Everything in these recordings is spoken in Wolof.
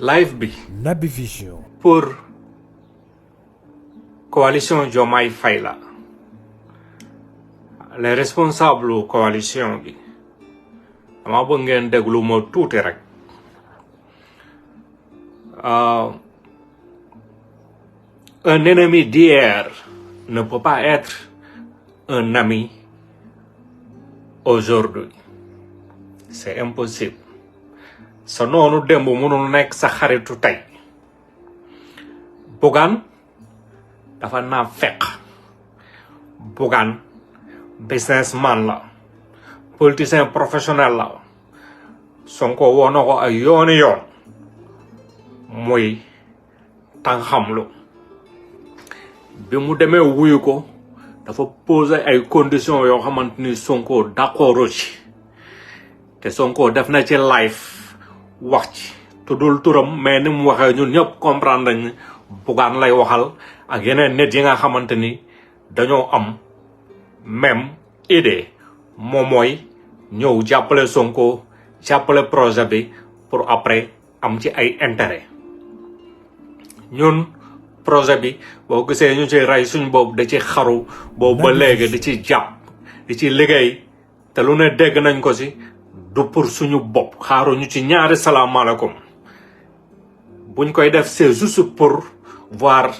live bi Naby Vision pour coalition Diomaye Faye la les responsables coalition bi dama bëgg ngeen déglu ma tuuti rek un ennemi d'hier ne peut pas être un ami aujourd'hui c'est impossible sa noonu démb mënul nekk sa xaritu tey Bougane dafa naa fekk Bougane businessman la politicien professionnel la Sonko woo na ko ay yooni yoon muy tànxamlu bi mu demee wuyu ko dafa poser ay conditions yoo xamante ni Sonko d'accord ci te Sonko def na ci live wax ci tuddul turam mais ni mu waxee ñun ñëpp comprendre nañ Bougane lay waxal ak yeneen nit yi nga xamante ni dañoo am même idée moom mooy ñëw jàppale Sonko jàppale projet bi pour après am ci ay intérêt ñun projet bi boo gisee ñu ci rey suñ boobu da ci xaru boobu ba léegi di ci jàpp di ci liggéey te lu ne dégg nañ ko si du pour suñu bopp xaaruñu ci ñaari salaamaaleykum buñ koy def c'est juste pour voir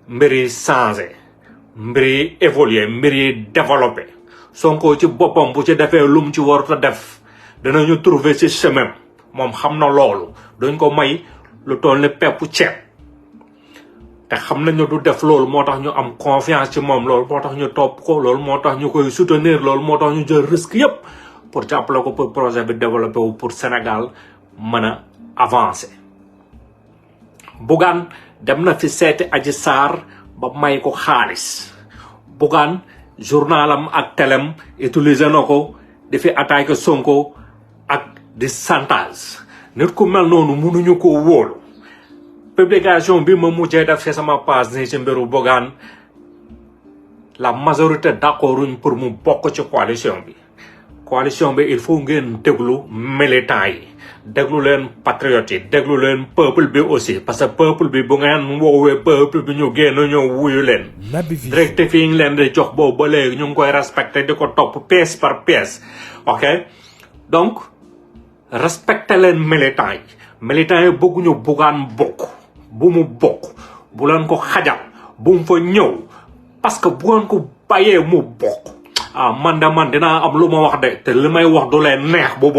mbir yi changer mbir yi évoluer mbir yi développer Sonko ci boppam bu ci defee lum ci warut a def danañu trouver ci chemin moom xam na loolu dañ ko may lu toll ni peppu ceeb te xam nañu du def loolu moo tax ñu am confiance ci moom loolu moo tax ñu topp ko loolu moo tax ñu koy soutenir loolu moo tax ñu jël risque yépp pour jàppale ko pour projet bi développé wu pour Sénégal mën a avancer Bougane dem na fi seeti Adji Sarr ba may ko xaalis Bougane journalam ak telem utiliser na ko di fi attaquer Sonko ak di chantage nit ku mel noonu mënuñu ko wóolu publication bi ma mujjee def ci sama page ni ci mbiru Bougane la majorité d'accorduñ pour mu bokk ci coalition bi il faut ngeen déglu militants yi déglu leen patriotes yi déglu leen peuple bi aussi parce que peuple bi bu ngeen woowee peuple bi ñu génn ñëw wuyu leen directive yi ngi leen di jox boobu ba léegi ñu ngi koy respecté di ko topp pièce par pièce ok donc respecté leen militants yi bëgguñu Bougane bokk bu mu bokk bu leen ko xajal bu mu fa ñëw parce que bu ngeen ko bàyyee mu bokk man dinaa am lu ma wax de te li may wax du leen neex bu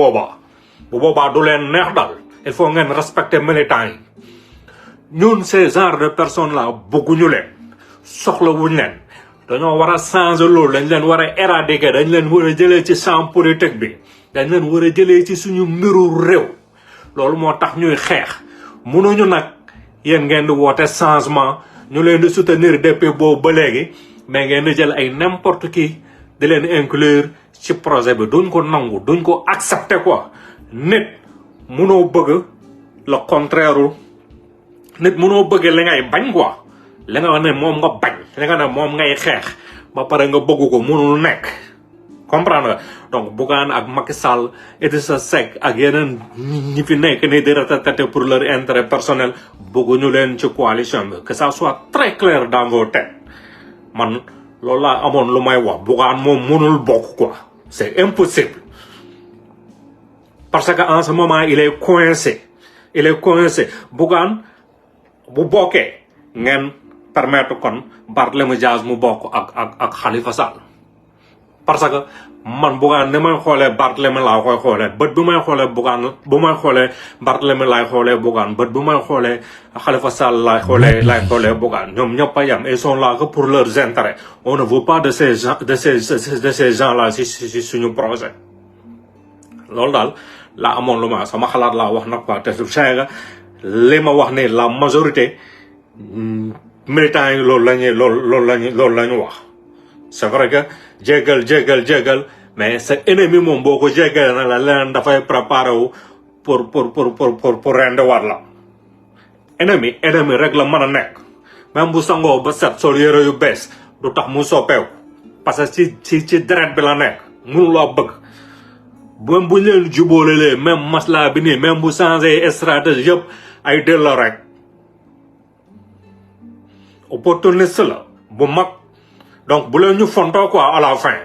boobaa du leen neex dal il faut ngeen respecter militants yi ñun ces genre de personnes là bëgguñu leen soxlawuñ leen dañoo war a changer loolu dañ leen war a éradiquer dañ leen war a jëlee ci champ politique bi dañ leen war a jëlee ci suñu mbiru réew loolu moo tax ñuy xeex mënuñu nag yéen ngeen di woote changement ñu leen di soutenir depuis boobu ba léegi mais ngeen di jël ay n'importe qui di leen inclure ci projet bi duñ ko nangu duñ ko accepter quoi nit mënoo bëgg le contraire nit mënoo bëgg li ngay bañ quoi li nga ne moom nga bañ li nga ne moom ngay xeex ba pare nga bëgg ko mënul nekk comprendre nga donc Bougane ak Macky Sall Idrissa Seck ak yeneen ñi fi nekk ni di ratatati pour leur intérêt personnel bëgguñu leen ci coalition bi que ça soit très clair dans vos têtes man loolu laa amoon lu may wax Bougane moom mënul bokk quoi c'est impossible parce que en ce moment il est coincé Bougane bu bokkee ngeen permettre kon Barthélémy Dias mu bokk ak Khalifa Sall parce que man Bougane ni may xoolee Barthélémy laa koy xoolee bët bu may xoolee Bougane bu may xoolee Barthélémy laay xoolee Bougane bët bu may xoolee Khalifa Sall laay xoolee Bougane ñoom ñëpp a yem ils sont là que pour leurs intérêts on ne veut pas de ces gens là si suñu projet loolu daal laa amoon lu ma sama xalaat laa wax nag quoi te su nga li ma wax ne la majorité militants yi loolu la ñu wax c'est vrai que jégal mais sa ennemi moom boo ko jégal na la leneen dafay préparé wu pour rendewaat la ennemi rek la mën a nekk même bu sangoo ba set sol yére yu bees du tax mu soppeeku parce que ci deret bi la nekk mënu laa bëgg même bu leen jubóolelee même masla bi nii même bu changé stratégie yëpp ay delloo rek opportuniste la bu mag donc bu leen ñu fontoo quoi à la fin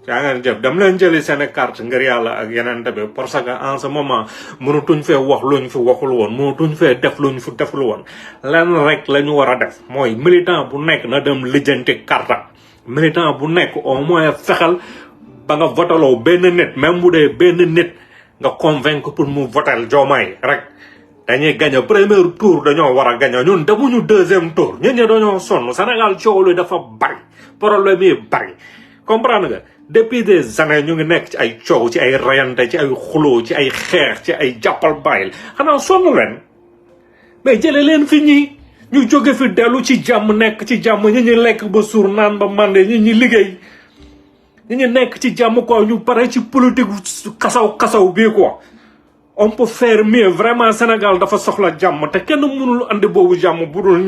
yaa ngeen jëf dem leen jëli seen carte ngir yàlla ak yeneen bi parce que en ce moment mënatuñ fee wax luñ fi waxul woon mënatuñ fee def luñ fi deful woon lenn rek la ñu war a def mooy militant bu nekk na dem lijjanti carte militant bu nekk au moins fexel ba nga votaloo benn nit même bu dee benn nit nga convaincre pour mu votel Diomaye rek dañuy gagné premier tour dañoo war a gagné ñun demuñu deuxième tour ñun ñi dañoo sonn Sénégal coow lu dafa bari problème yi bari comprendre nga depuis des années ñu ngi nekk ci ay coow ci ay rayante ci ay xuloo ci ay xeex ci ay jàppal bàyyil xanaa sonn leen mais jële leen fi ñi ñu jóge fi dellu ci jàmm nekk ci jàmm ñi ñu lekk ba suur naan ba mande ñi ñu liggéey ñi ñu nekk ci jàmm quoi ñu pare ci politique kasaw bii quoi on peut faire mieux vraiment Sénégal dafa soxla jàmm te kenn mënul andi boobu jàmm budul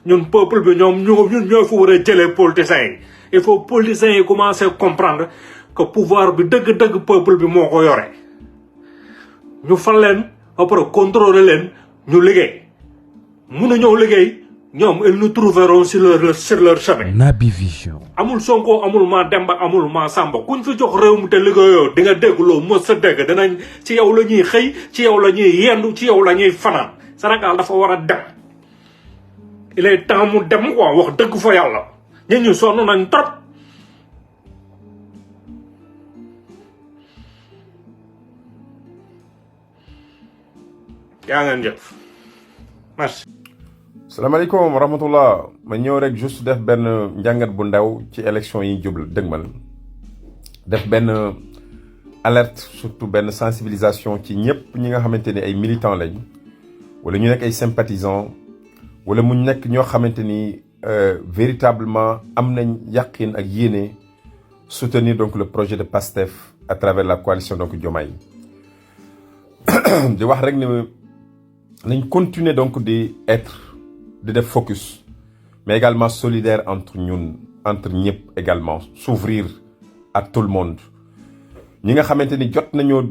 ñun peuple bi ñun ñoo fa war a jëlee politiciens yi il faut politiciens yi commencer comprendre que pouvoir bi dëgg-dëgg peuple bi moo ko yore ñu fal leen ba pare contrôler leen ñu liggéey mun a ñëw liggéey ñoom ils nous trouveront sur leur chemin. Naby Vision. amul Sonko amul ma Demba amul ma Samba kuñ fi jox réew mi te liggéeyoo di nga dégg loo mos sa dégg dinañ ci yow la ñuy xëy ci yow la ñuy yendu ci yow la ñuy fanaan Sénégal dafa war a dem il est temps mu dem quoi wax dëgg fa yàlla ñun ñu sonn nañ trop. yaa ngeen jëf merci. salaamaaleykum wa rahmatullah ma ñëw rek juste def benn njàngat bu ndaw ci élection yi jublu dëgmal def benn alerte surtout benn sensibilisation ci ñëpp ñi nga xamante ni ay militants lañ wala ñu nekk ay sympathisants wala mu nekk ñoo xamante ni véritablement am nañ yàqin ak yéene soutenir donc le projet de PASTEF à travers la coalition donc Diomaye di wax rek ne nañ continuer donc di def focus mais également solidaire entre ñëpp également s'ouvrir à tout le monde ñi nga xamante ni jot nañoo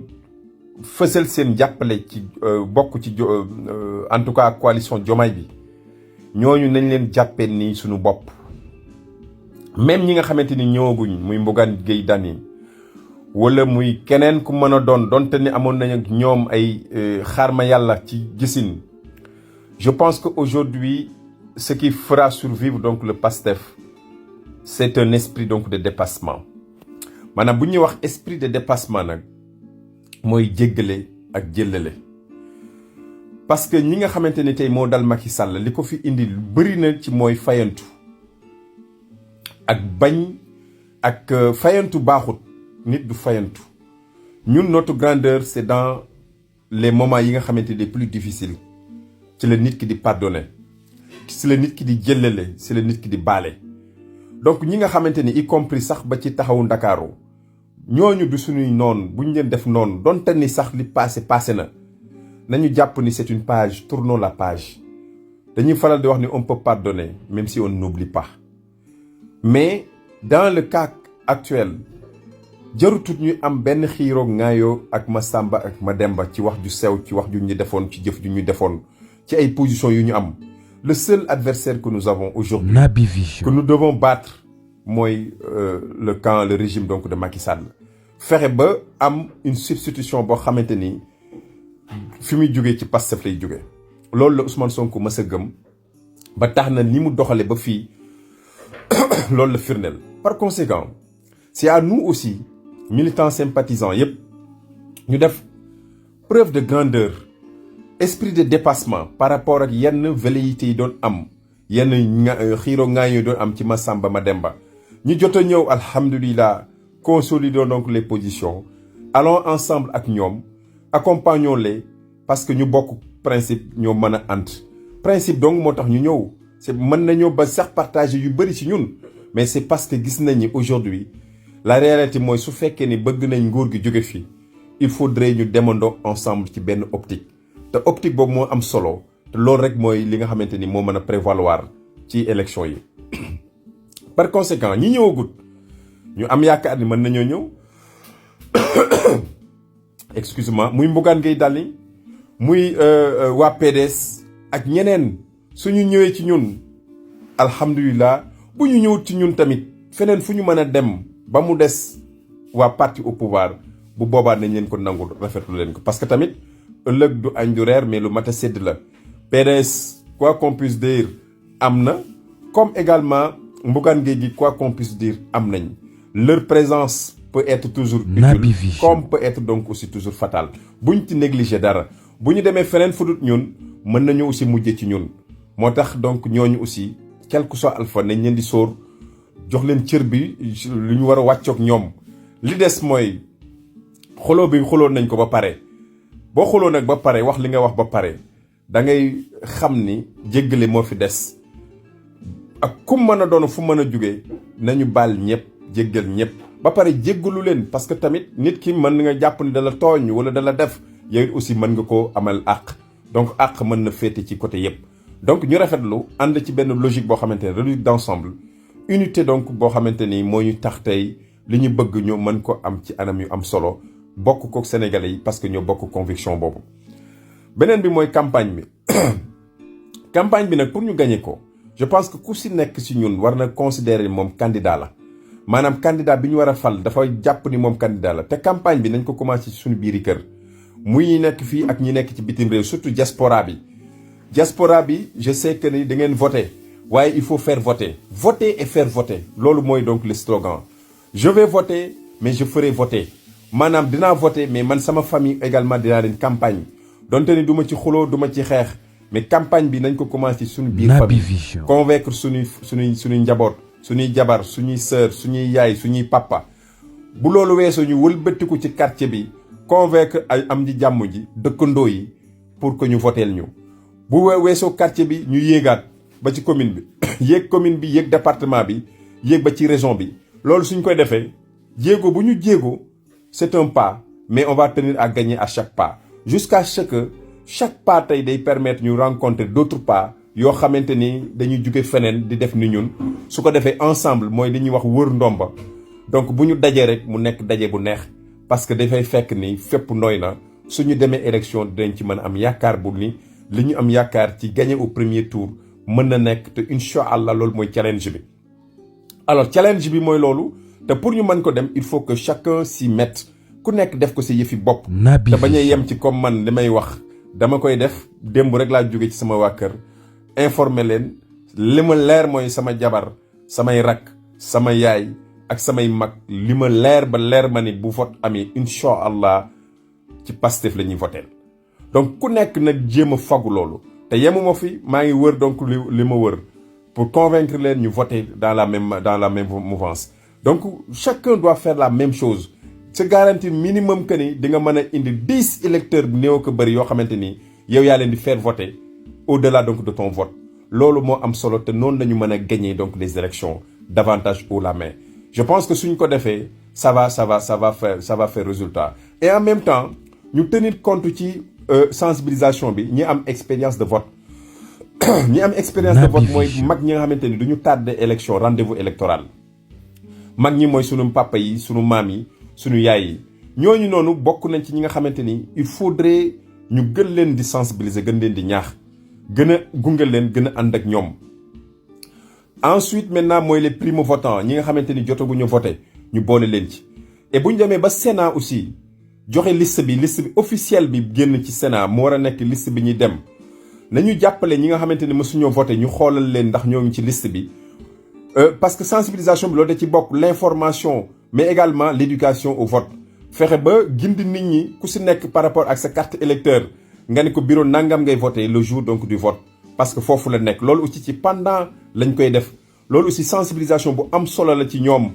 fësal seen jàppale ci bokk ci en tout cas coalition Diomaye bi ñooñu nañ leen jàppee ni suñu bopp même ñi nga xamante ni ñëwaguñ muy Bougane Gueye Dany wala muy keneen ku mën a donte ni amoon nañ ak ñoom ay xaarma yàlla ci gisin. Je pense qu'aujourd'hui, ce qui fera survivre donc le PASTEF, c'est un esprit donc de dépassement. Maanaam bu ñuy wax esprit de dépassement nag mooy jéggale ak jëllale parce que ñi nga xamante ni tey moo dal Macky Sall li ko fi indi lu bëri na ci mooy fayantu ak bañ ak fayantu baaxut nit du fayantu ñun notre grandeur c'est dans les moments yi nga xamante ni plus difficiles ci la nit ki di pardonner ci la nit ki di jëllale ci la nit ki di baale donc ñi nga xamante ni y compris sax ba ci taxawu Ndakaaru ñooñu du suñuy noon buñ leen def noonu donte ni sax li passé na nañu jàpp ni c'est une page tournons la page dañuy faral di wax ni on peut pardonner même si on n'oublie pas mais dans le cas actuel jarutut ñu am benn xiiroo ŋaayoo ak ma Samba ak ma Demba ci wax ju sew ci wax ju ñu defoon ci jëf ju ñu defoon ci ay positions yu ñu am le seul adversaire que nous avons aujourd'hui Naby Vision. que nous devons battre mooy le régime donc de Macky Sall fexe ba am une substitution boo xamante ni fi muy jógee ci Pastef lay jógee loolu la Ousmane Sonko mës a gëm ba tax na ni mu doxale ba fii loolu la firndeel par conséquent c'est à nous aussi militants sympathisants yépp ñu def preuve de grandeur esprit de dépassement par rapport ak yenn velléités yi doon am yenn xiiro ŋaay yi doon am ci Massamba Mademba ñu jot a ñëw alhamdulilah consolidons donc les positions allons ensemble ak ñoom accompagnons-les parce que ñu bokk principe ñoo mën a ànd principe donc moo tax ñu ñëw c'est mën nañoo ba sax partager yu bëri ci ñun mais c'est parce que gis nañ ni aujourd'hui la réalité mooy su fekkee ni bëgg nañ nguur gi jóge fii il faudrait ñu demandoo ensemble ci benn optique te optique boobu moo am solo te loolu rek mooy li nga xamante ni moo mën a prévaloir ci élection yi par conséquent ñi ñëwagut ñu am yaakaar ni mën nañoo ñëw excuse-moi muy Bougane Gueye Dany muy waa PDS ak ñeneen suñu ñëwee ci ñun alhamdulilah bu ñu ñëwut ci ñun tamit feneen fu ñu mën a dem ba mu des waa parti au pouvoir bu boobaa nañ leen ko nangul rafetlu leen ko parce que tamit ëllëg du añ du reer mais lu mat a sédd la PDS quoi qu'on puisse dire am na comme également Bougane Gueye gi quoi qu'on puisse dire am nañ leur présence peut être toujours utile comme peut être donc aussi toujours fatale buñ ci négliger dara bu ñu demee feneen fu dut ñun mën nañu aussi mujjee ci ñun moo tax donc ñooñu aussi quel que soit alpha nañ leen di sóor jox leen cër bi lu ñu war a wàccoog ñoom li des mooy xoloo bi xoloon nañ ko ba pare boo xoloo nag ba pare wax li nga wax ba pare da ngay xam ni jéggale moo fi des ak kum mën a doon fu mën a jóge nañu baal ñëpp jéggal ñëpp ba pare jéggalu leen parce que tamit nit ki mën nga jàpp ni dala tooñ wala dala def yow it aussi mën nga koo amal àq donc àq mën na féete ci côté yëpp donc ñu rafetlu ànd ci benn logique boo xamante ne logique d'ensemble unité donc boo xamante ni moo ñu tax tey li ñu bëgg ñu mën ko am ci anam yu am solo bokk ko Sénégalais yi parce que ñoo bokk conviction boobu beneen bi mooy campagne bi campagne bi nag pour ñu gagner ko je pense que ku si nekk si ñun war na considérer moom candidat la maanaam candidat bi ñu war a fal dafa jàpp ni moom candidat la te campagne bi nañ ko commencé ci suñu biiri kër muy ñi nekk fii ak ñi nekk ci bitim réew surtout diaspora bi je sais que ni da ngeen voter waaye il faut faire voter voter et faire voter loolu mooy donc le slogan je vais voter mais je ferai voter maanaam dinaa voter mais man sama famille également dinaa leen campagne donte ni du ma ci xuloo du ma ci xeex mais campagne bi nañ ko commencé suñu biir famille convaincre suñuy njaboot suñuy jabar suñuy sœur suñuy yaay suñuy papa bu loolu weesoo ñu wëlbatiku ci quartier bi convaincre ay am di jàmm ji dëkkandoo yi pour que ñu voteel ñu bu weesoo quartier bi ñu yéegaat ba ci commune bi yéeg commune bi yéeg département bi yéeg ba ci région bi loolu suñ koy defee jéego bu ñu jéego c'est un pas mais on va tenir à gagner à chaque pas jusqu'à ce que chaque pas tey day permettre ñu rencontrer d'autres pas yoo xamante ni dañuy jóge feneen di def ni ñun su ko defee ensemble mooy li ñuy wax wër ndomba donc bu ñu dajee rek mu nekk daje bu neex parce que dafay fekk ni fépp nooy na suñu demee élection dinañ ci mën a am yaakaar bu ni li ñu am yaakaar ci gagner au premier tour mën na nekk te incha allah loolu mooy challenge bi. alors challenge bi mooy loolu te pour ñu mën ko dem il faut que chacun s'y mette ku nekk def ko si yëfi bopp. te bañ a yem ci comme man li may wax dama koy def démb rek laa jóge ci sama waa kër informer leen li ma leer mooy sama jabar samay rak sama yaay ak samay mag li ma leer ba leer ma ni bu vote amee incha allah ci Pastef la ñuy voter donc ku nekk nag jéem a fagu loolu te yemuma fi maa ngi wër donc li ma wër pour convaincre leen ñu voter dans la même mouvance donc chacun doit faire la même chose se garantir minimum que ni di nga mën a indi 10 électeurs bu néew ko bëri yoo xamante ni yow yaa leen di faire voter au-delà donc de ton vote loolu moo am solo te noonu lañu mën a gagner donc les élections davantage haut la main je pense que suñ ko defee ça va faire résultat et en même temps ñu tenir compte ci sensibilisation bi ñi am expérience de vote ñi am expérience de vote mooy mag ñi nga xamante ni du ñu tardé élection rendez-vous électoral mag ñi mooy sunu papa yi sunu maam yi sunu yaay yi ñooñu noonu bokk nañ ci ñi nga xamante ni il faudrait ñu gën leen di sensibiliser gën leen di ñaax gën a gunge leen gën a ànd ak ñoom. ensuite maintenant mooy les primo votants ñi nga xamante ni jotaguñu voté ñu boole leen ci et bu ñu demee ba Sénat aussi joxe liste bi officielle bi génn ci Sénat mu war a nekk liste bi ñuy dem nañu jàppale ñi nga xamante ni mësuñoo voté ñu xoolal leen ndax ñoo ngi ci liste bi parce que sensibilisation bi loolu da ci bokk l'information mais également l'éducation au vote fexe ba gindi nit ñi ku si nekk par rapport ak sa carte électeur nga ne ko bureau nangam ngay voté le jour donc du vote parce que foofu la nekk loolu aussi ci pendant lañ koy def loolu aussi sensibilisation bu am solo la ci ñoom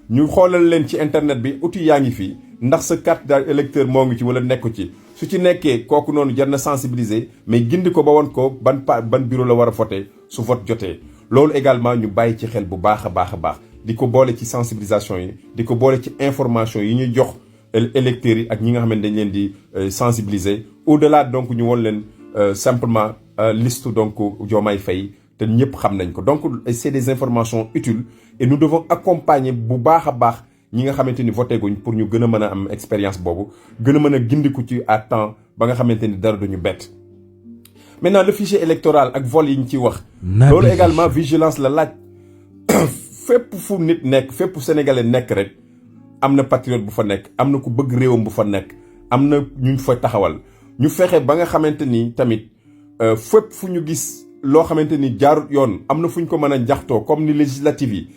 ñu xoolal leen ci internet bi outil yaa ngi fii ndax sa carte d'électeur moo ngi ci wala nekku ci su ci nekkee kooku noonu jar na sensibiliser mais gindi ko ba woon ko ban bureau la war a voté su vote jotee loolu également ñu bàyyi ci xel bu baax a baax a baax di ko boole ci sensibilisation yi di ko boole ci information yi ñuy jox électeurs yi ak ñi nga xam ne dañ leen di sensibiliser au-delà donc ñu woon leen simplement liste donc Diomaye Faye te ñëpp xam nañ ko donc c'est des informations utiles et nous devons accompagner bu baax a baax ñi nga xamante ni voté guñ pour ñu gën a mën a am expérience boobu gën a mën a gindiku ci à temps ba nga xamante ni dara duñu bett. maintenant le fichier électoral ak vol yi ñu ciy wax. loolu également vigilance la laaj. fépp fu nit nekk fépp sénégalais nekk rek am na patriote bu fa nekk am na ku bëgg réewam bu fa nekk am na ñu fa taxawal ñu fexe ba nga xamante ni tamit fépp fu ñu gis loo xamante ni jaarut yoon am na fu ñu ko mën a njaxtoo comme ni législative yi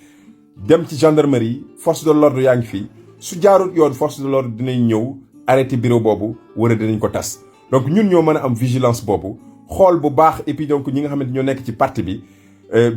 dem ci gendarmerie force de l'ordre yaa ngi fi su jaarut yoon force de l'ordre dinañ ñëw arrêté bureau boobu wala dinañ ko tas donc ñun ñoo mën a am vigilance boobu xool bu baax et puis donc ñi nga xamante ñoo nekk ci parti bi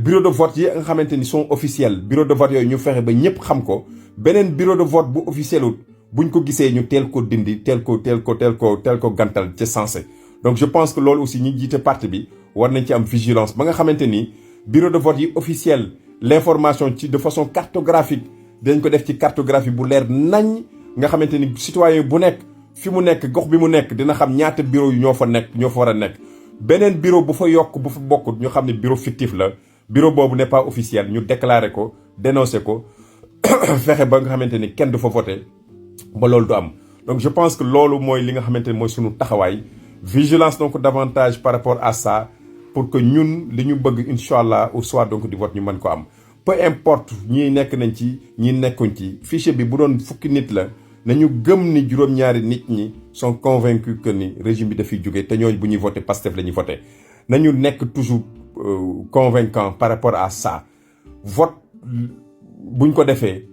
bureau de vote yi nga xamante ni sont officiels bureau de vote yooyu ñu fexe ba ñëpp xam ko beneen bureau de vote bu officielul buñ ko gisee ñu teel ko dindi teel ko gantal ci sensé donc je pense que loolu aussi ñi jiite parti bi war nañ ci am vigilance ba nga xamante ni bureau de vote yi officiel l'information ci de façon cartographique dañ ko def ci cartographie bu leer nañ nga xamante ni citoyen bu nekk fi mu nekk gox bi mu nekk dina xam ñaata bureau yu ñoo fa war a nekk beneen bureau bu fa yokk bu fa bokkut ñu xam ne bureau fictif la bureau boobu n'est pas officiel ñu déclarer ko dénoncer ko fexe ba nga xamante ni kenn du fa voter ba loolu du am donc je pense que loolu mooy li nga xamante ni mooy sunu taxawaay vigilance donc davantage par rapport à ça pour que ñun li ñu bëgg incha allah au soir donc du vote ñu mën ko am peu importe ñii nekk nañ ci ñii nekkuñ ci fichier bi bu doon fukki nit la nañu gëm ni juróom-ñaari nit ñi sont convaincus que ni régime bi dafiy jóge te ñooñu bu ñuy voté Pastef la ñuy voté nañu nekk toujours convaincant par rapport à ça vote buñ ko defee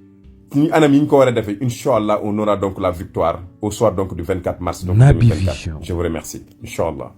ñu anam yi ñu ko war a defee incha allah on aura donc la victoire au soir donc du 24 mars donc 2024 je vous remercie incha allah